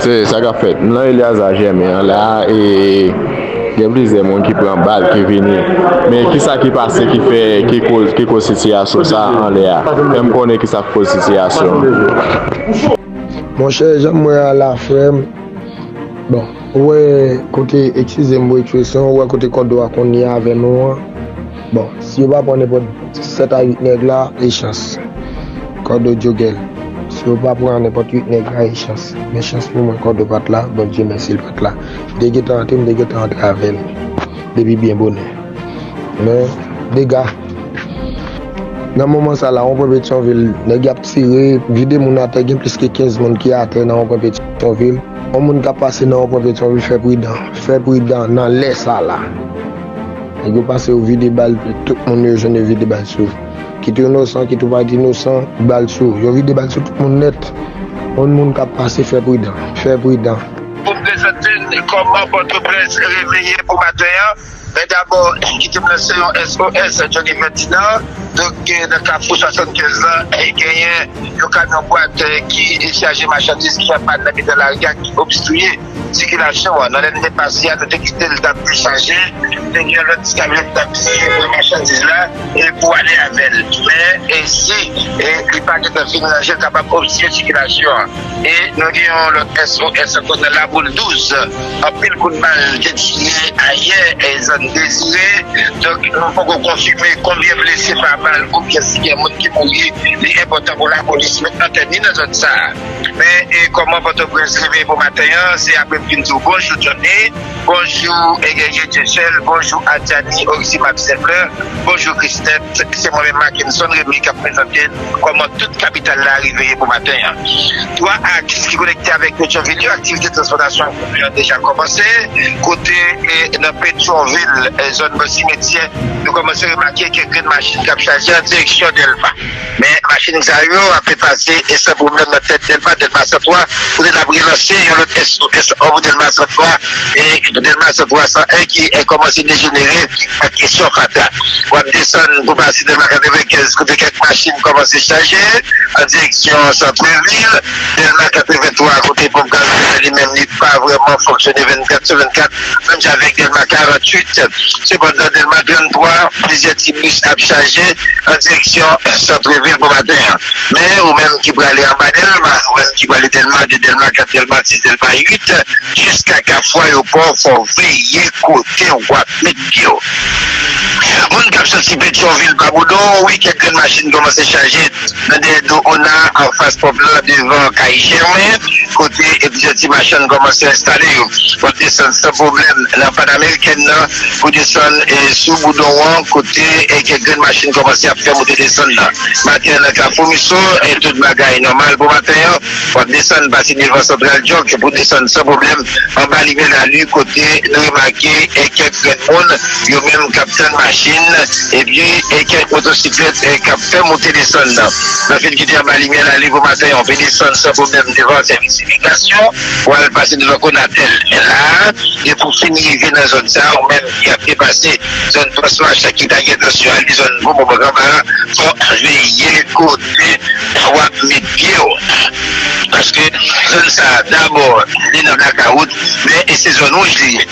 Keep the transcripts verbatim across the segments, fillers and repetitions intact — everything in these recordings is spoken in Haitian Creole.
Se sa k ap fèt. M nan Eleazar Germain an la, e gen plizyè moun ki pran bal, ki vini. Men kisa ki pase ki fè, ki koz, ki koz sitiyasyon sa anlè a? Fè m konnen kisa k koz sitiyasyon an. Monchè, jan m wè a la, frè m, bon, ou wè kote, eskize m pou ekspresyon, ou wè kote kòdo a konn ye avè nou an. Bon, si yo pa pran nenpòt sèt a uit nèg la, e chans. Kòdo djogèl. Si yo pa pran nenpòt uit nèg la, e chans. Men chans pou mwen, kòdo pa t la, Bondye mèsi, l pa t la. M te gentan antre, m te gentan antre avè l. Depi byen bonè. Men, dega. Nan moman sa la, Wonpwen Petyonvil, nèg y ap tire, vide moun atè, gen plis ke kenz moun ki atè nan Wonpwen Petyonvil. Yon moun k ap pase nan Wonpwen Petyonvil, fè pridan. Fè pridan nan lè sa la. Nèg yo pase, yo vide bal, tout moun yo jwenn yo vide bal sou. Kit ou inosan, kit ou pa t inosan, bal sou. Yo vide bal sou tout moun nèt. Yon moun k ap pase, fè pridan. Fè pridan. Pou m prezante n kòman Pòtoprens reveye pou maten an, men dabò, kite m lanse yon S O S Johnny Ferdinand. Donk, nan Kafou swasannkenz lan, genyen yon kamyon bwat ki chaje machandiz ki fè pàn nan mitan lari a, ki obstriye sikilasyon an. Nan lè n te pase a, nou te kite l t ap dechaje. Te gen yon lòt ti kamyon ki t ap dechaje machandiz la e pou ale avè l. Men, e si e li pa gentan fin ranje, l kapab obstriye sikilasyon an. E nou gen yon lòt S O S ankò nan Laboul douz. Anpil kout bal te tire ayè e zòn Dezire. Donk, nou poko konfime konbyen blese pa bal oubyen si gen moun ki mouri. Li enpòtan pou lapolis met antèn li nan zòn sa a. Men, e kòman Pòtoprens reveye pou maten an, se apre m fin di w bonjou Johnny, bonjou e Guerrier Djechèl, bonjou Adjani, Oxy Max Sèflè, bonjou Kristèt, se mwen menm Mackenson Remy k ap prezante n kòman tout kapital la reveye pou maten an. Twa aks ki konekte avèk Petyonvil yo, aktivite transpòtasyon an deja kòmanse, kote e nan Petyonvil, e zòn bò simetyè, nou kòmanse remake kèk grenn machin k ap chaje an direksyon Dèlma. Men machin sa yo ap pase e san pwoblèm nan tèt Dèlma, Dèlma san twa, kote n ap relanse yon lòt S O S ankò pou Dèlma san twa, e Dèlma san twa san en ki e kòmanse dejenere ak kesyon fatra. W ap desann pou pase Dèlma katrevenkenz, kote kèk machin kòmanse chaje an direksyon santrevil. Dèlma katrevenntwa, kote ponp gaz la li menm li pa vrèman fonksyone vennkat sou vennkat, menm jan avèk Dèlma karanntuit. Sepandan, Dèlma tranntwa, plizyè ti bis ap chaje an direksyon santrevil pou maten an. Men, ou menm ki prale anba Dèlma, ou menm ki prale Dèlma de, Dèlma kat, Dèlma sis, Dèlma uit, jiska Kafou Ayewopò, fò w veye kote w ap met pye w. Moun k ap soti Petyonvil pa Boudon, wi, kèk grenn machin kòmanse chaje nan dèyè do Ona, anfas ponp lan, devan kay Jèmen, kote plizyè ti machann kòmanse enstale yo. W ap desann san pwoblèm nan Panamerikèn nan pou desann e sou Boudon an, kote e kèk grenn machin kòmanse ap fè moute desann nan. Maten an nan Kafou Miso, e tout bagay nòmal pou maten an. W ap desann pase devan Santral Djòk pou desann san pwoblèm anba Limyè Lali, kote nou remake e kèk grenn moun yo menm k ap tann machin, epi e kèk motosiklèt e k ap fè moute desann nan. Nan fin kite anba Limyè Lali pou maten an, w pe desann san pwoblèm devan sèvis imigrasyon, w al pase devan Konatèl. Men la a, depi w fin rive nan zòn sa a, ou menm ki ap depase zòn Transmach ki ta gen entansyon ale zòn Bonbon Granma, fò w veye kote w ap met pye w. Paske zòn sa a, dabò, li nan blakawout, men e se zòn wouj li ye.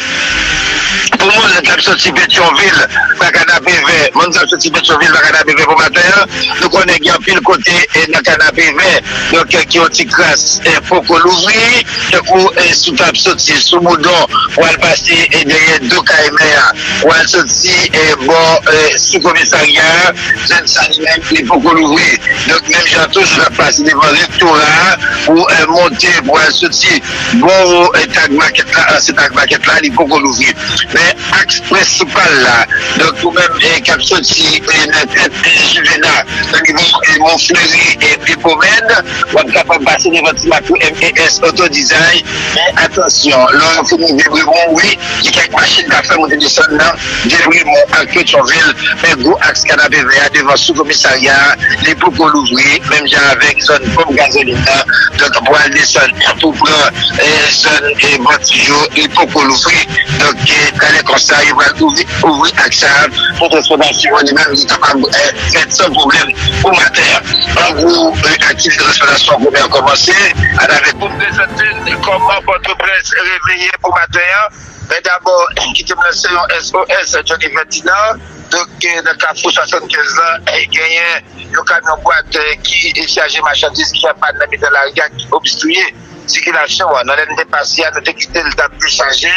Pou moun k ap soti Petyonvil pa Kanapevè, moun k ap soti Petyonvil pa Kanapevè pou maten an, nou konnen gen anpil kote e nan Kanapevè, donk ki yon ti kras e poko louvri, tankou e si w t ap soti sou Boudon, w al pase e dèyè do kay mè a, w al soti e bò e sou komisarya a, zòn sa li menm li poko louvri. Donk, menm jan tou, si w t ap pase devan rektora a, pou e monte, pou al soti bò e Tag Makèt la, ansyen Tag Makèt la, li poko louvri. Men aks prensipal la, donk ou menm e k ap soti e nan tèt e Juvena, nan nivo e Mont Fleuri e Pye Pomèd, w ap kapab pase devan ti makou M E S Auto Design. Men atansyon, lè w fin rive Bremon, wi, gen kèk machin k ap fè moute desann nan de Bremon ak Petyonvil, men gwo aks Kanapevè a devan sou komisarya a, li poko louvri, menm jan avèk zòn ponp gazolin nan. Donk, pou al desann, pou pran e zòn e bò Tijo, li poko louvri. Donk, e, talè konsa, yo pral ouvri, ouvri ak sa pou transpòtasyon an li menm li kapab, e, fèt san pwoblèm pou maten an. An gwo, e, aktivite transpòtasyon an kòmanse atravè pou m prezante n kòman Pòtoprens reveye pou maten an. Men dabò, kite m lanse yon S O S, Johnny Ferdinand. Donk, e, nan kafou swasannkenz lan, e, genyen yon kamyon bwat, e, ki chaje machandiz ki fè pàn nan mitan lari a, ki obstriye sikilasyon an. Nan lè n te pase a, nou te kite l t ap dechaje.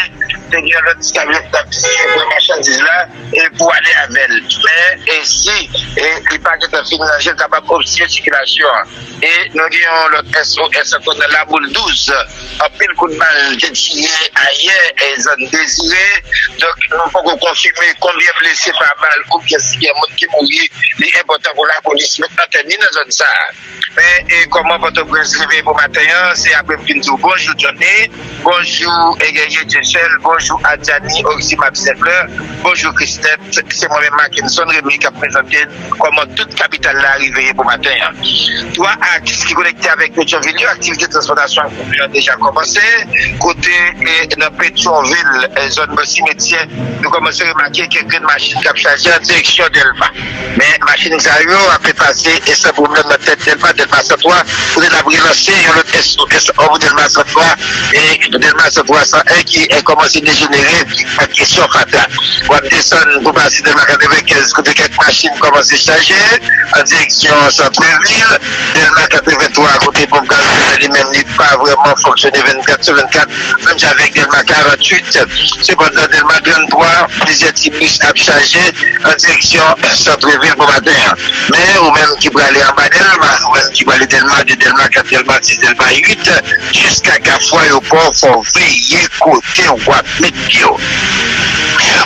Te gen yon lòt ti kamyon ki t ap dechaje machandiz la, e, pou ale avè l. Men, e, si, e, li pa gentan fin ranje, l kapab obstriye sikilasyon an. E nou gen yon lòt S O S ankò nan Laboul douz. Anpil kout bal te tire ayè, e, zòn Dezire. Donk, nou poko konfime konbyen blese pa bal oubyen si gen moun ki mouri. Li enpòtan pou lapolis met antèn li nan zòn sa a. Men, e, kòman Pòtoprens reveye pou maten an, se apre m fin di w bonjou, Johnny. Bonjou, e, Guerrier Djechèl. Bonjou, Adjani, Oxy Map Sèflè. Bonjou, Christette. Se mwen menm, Mackenson Remy, k ap prezante n kòman tout kapital la reveye pou maten an. Twa aks ki konekte avèk Petyonvil yo, aktivite transpòtasyon an deja kòmanse. Kote, e, nan Petyonvil, e, zòn bò simetyè, nou kòmanse remake kèk grenn machin k ap chaje an direksyon Dèlma. Men machin sa yo ap pase e san pwoblèm nan tèt Dèlma, Dèlma san twa, kote n ap relanse yon lòt S O S pou Dèlma san twa, e Dèlma san twa san en ki, e, kòmanse dejenere ak kesyon fatra. W ap desann pou pase Dèlma katrevenkenz, kote kèk machin kòmanse chaje an direksyon santrevil. Dèlma katrevenntwa, kote ponp gaz la li menm li pa vrèman fonksyone vennkat sou vennkat, menm jan avèk Dèlma karanntuit. Sepandan, Dèlma tranntwa, plizyè ti bis ap chaje an direksyon santrevil pou maten an. Men, ou menm ki prale anba Dèlma, ou menm ki prale Dèlma de, Dèlma kat, Dèlma sis, Dèlma uit, jiska Kafou Ayewopò, fò w veye kote w ap met pye w.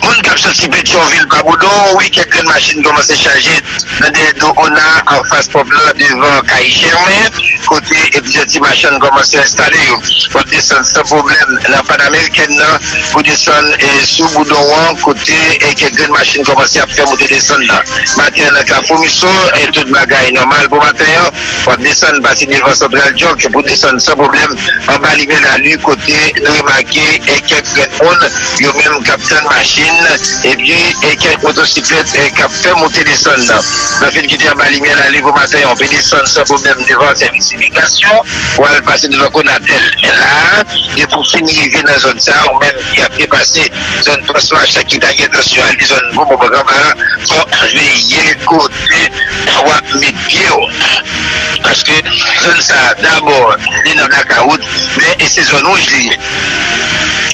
Moun k ap soti Petyonvil pa Boudon, wi, kèk grenn machin kòmanse chaje nan dèyè do Ona, anfas ponp lan, devan kay Jèmen, kote, e, plizyè ti machann kòmanse enstale yo. W ap desann san pwoblèm nan Panamerikèn nan, pou desann, e, sou Boudon an, kote, e, kèk grenn machin kòmanse ap fè moute desann nan. Maten an nan Kafou Miso, e, tout bagay nòmal pou maten an. W ap desann pase devan Santral Djòk pou desann san pwoblèm anba Limyè Lali, kote nou remake, e, kèk grenn moun, yo menm k ap tann machin, epi, e, kèk motosiklèt, e, k ap fè moute desann nan. Nan fin kite anba Limyè Lali pou maten an, w ap desann san pwoblèm devan sèvis imigrasyon, w al pase devan Konatel. Men la, depi w fin rive nan zòn sa a, ou menm ki ap depase zòn Pòs Machan ki ta gen entansyon ale zòn Bonbon Bò Kanma a, fò w veye kote w ap met pye w. Paske zòn sa a, dabò, li nan blakawout, men e se zòn wouj li ye.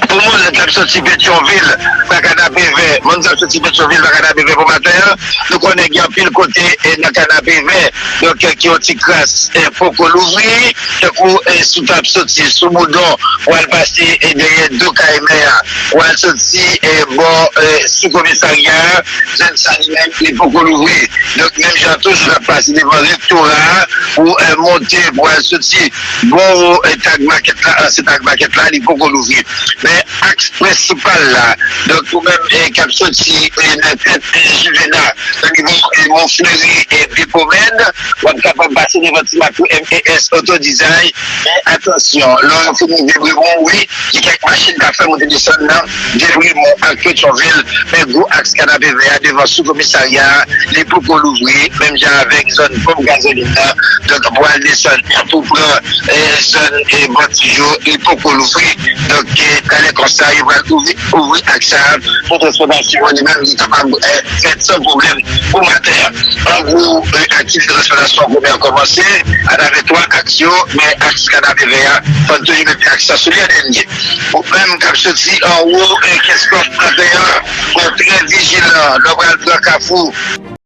Pou moun k ap soti Petyonvil pa Kanapevè, moun k ap soti Petyonvil pa Kanapevè pou maten an, nou konnen gen anpil kote, e, nan Kanapevè, donk, ki yon ti kras, e, poko louvri, tankou, e, si w t ap soti sou Boudon, w al pase, e, dèyè do kay mè a, w al soti, e, bò, e, sou komisarya a, zòn sa li menm, li poko louvri. Donk, menm jan tou, si w t ap pase devan rektora a, pou, e, monte, pou al soti bò, e, Tag Market la, ansyen Tag Market la, li poko louvri. Men, aks prensipal la, donk, ou menm, e, k ap soti, e, nan tèt, e, Jivena, o nivo, e, Mont Fleuri, e, Depo Mèn, w ap kapab pase devan ti makro M E S Auto Design. Men, atansyon, lè w fin rive Bremon, wi, gen kèk machin k ap fè moute desann nan, de Bremon ak Petyonvil, men gwo aks Kanapevè a devan sou komisarya a, li poko louvri, menm jan avèk zòn ponp gazolin nan. Donk, pou al desann, pou pran, e, zòn, e, bò Tijo, li poko louvri. Donk, e, talè konsa, yo pral ouvri, ouvri aks sa a pou transpòtasyon an li menm li kapab, e, fèt san pwoblèm pou maten an. An gwo, e, aktivite transpòtasyon an konnen an kòmanse atravè twa aks yo, men aks Kanapevè a, fò n toujou mete aksan sou li an dènye. Ou menm k ap soti anwo, e, Kenskòf trannteyen, fò w trè vijilan lè w pral pran Kafou